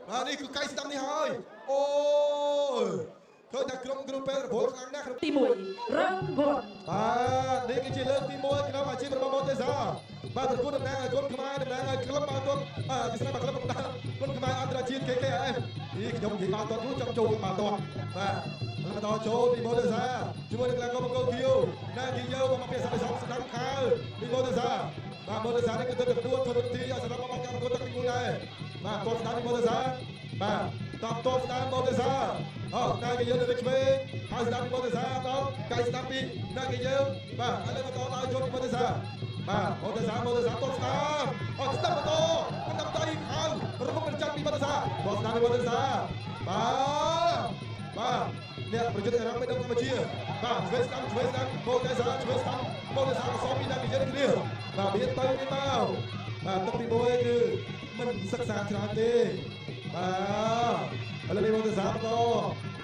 បាទនេះគឺកៃស្ដាំនេះហើយអូយឃើញថាក្រុមគ្រូពេទ្យរវល់ខ្លាំងណាស់ក្នុង ទី1 round 1 បាទនេះគឺជាលើកទី1ក្នុងអាជីពរបស់ម៉ូតេសាបាទប្រកួតតំណាងឲ្យគុនខ្មែរតំណាងឲ្យក្លឹបបាល់ទាត់បាទពិសេសបាទក្លឹបប្រដាល់គុនខ្មែរអន្តរជាតិ KKF នេះខ្ញុំនិយាយបាល់ទាត់នោះចង់ចូលបាល់ទាត់បាទបន្តចូលពីម៉ូតេសាជាមួយនឹងកីឡាករបង្គោលខៀវណាគីយោមកពីសកម្មស្ដាំខៅពីម៉ូតេសាបាទម៉ូតេសានេះគឺទៅប្រកួតធនធានឲ្យសម្រាប់មកការប្រកួតទឹកទី1ដែរបាទតបស្ដាំពីម៉ូតេសាបាទតបតបស្ដាំម៉ូតេសាអូណាគីយោនៅឆ្វេងហើយស្ដាំពីម៉ូតេសាដល់កៃស្ដាំពីណាគីយោបាទឥឡូវបន្តដល់ចូលពីម៉ូតេសាបាទម៉ូតេសាម៉ូតេសាតបស្ដាំអូស្ដាំបន្តស្ដាំដៃខៅរំប្រចាំពីម៉ូតេសាតបស្ដាំពីម៉ូតេសាបាទបាទអ្នកប្រយុទ្ធអេរ៉ង់មិនដឹងកម្ពុជាបាទឆ្វេងស្ដាំឆ្វេងស្ដាំម៉ូតេសាឆ្វេងស្ដាំម៉ូតេសាក៏សមពីណាគីយោគ្នាបាទមានទៅមានមកបាទទឹកទី1គឺមិនសិក្សាច្រើនទេបាទឥឡូវនេះម៉ូតេសាបន្ត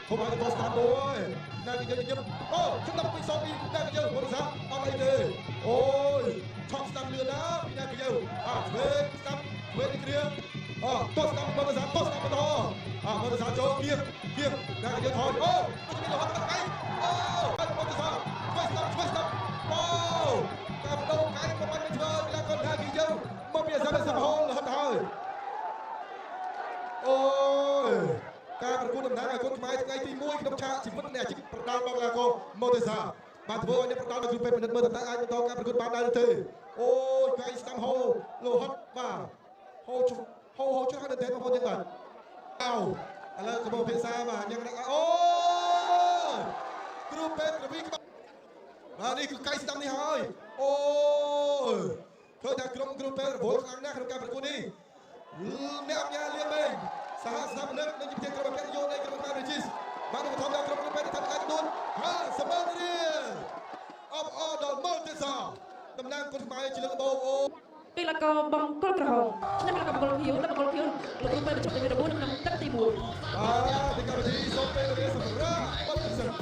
ធំឲ្យតស្ដាំមួយណាគីយោញឹមអូស្ដាំពីសពីណាគីយោម៉ូតេសាអត់អីទេអូយឆក់ស្ដាំលឿនណាស់ពីណាគីយោអាឆ្វេងស្ដាំឆ្វេងនេះគ្នាអូតស្ដាំម៉ូតេសាតស្ដាំបន្តអាម៉ូតេសាចូលគៀងគៀងណាគីយោថយអូដូចមានរហត់ទឹកឯងអូម៉ូតេសាឆ្វេងស្ដាំឆ្វេងស្ដាំអូការបដូរកាយក៏មិនធ្វើកីឡាករណាគីយោមកពីអាសាសំហូលរហត់ហើយអូយការប្រកួតតំណាងឲ្យគុនខ្មែរថ្ងៃទី1ក្នុងឆាកជីវិតនៃអាជីពប្រដាល់របស់កីឡាករម៉ូតេសាបាទធ្វើឲ្យអ្នកប្រដាល់នៅគ្រូពេទ្យពិនិត្យមើលតើអាចបន្តការប្រកួតបានដែរឬទេអូយកៃស្ដាំហូលោហត់បាទហូហូហូច្រើនទេបងប្អូនទាំងបាទអោឥឡូវកំពុងភាសាបាទយ៉ាងណាអូយគ្រូពេទ្យរវីក្បាលបាទនេះគឺកៃស្ដាំនេះហើយអូយឃើញថាក្រុមគ្រូពេទ្យរវល់ខ្លាំងណាស់ក្នុងការប្រកួតនេះអ្នកអញ្ញាលៀនមេងសហស្ថាបនិកនិងជាប្រធានក្រុមអគ្គនាយកនៃក្រុមខ្មែររីជីសបានឧបត្ថម្ភដល់ក្រុមគ្រូពេទ្យថាចំនួន50ម៉ឺនរៀលអបអរដល់ម៉ូតេសាតំណាងគុនខ្មែរជាលើកដំបូងអូ កីឡាករបង្គោលក្រហមឈ្នះកីឡាករបង្គោលខៀវនិងបង្គោលខៀវលោកគ្រូពេទ្យបញ្ចុះនៃរបួសនៅក្នុងទឹកទី1 បាទទីកម្មវិធីសូមពេលវេលាសម្រាប់បទពិសោធន៍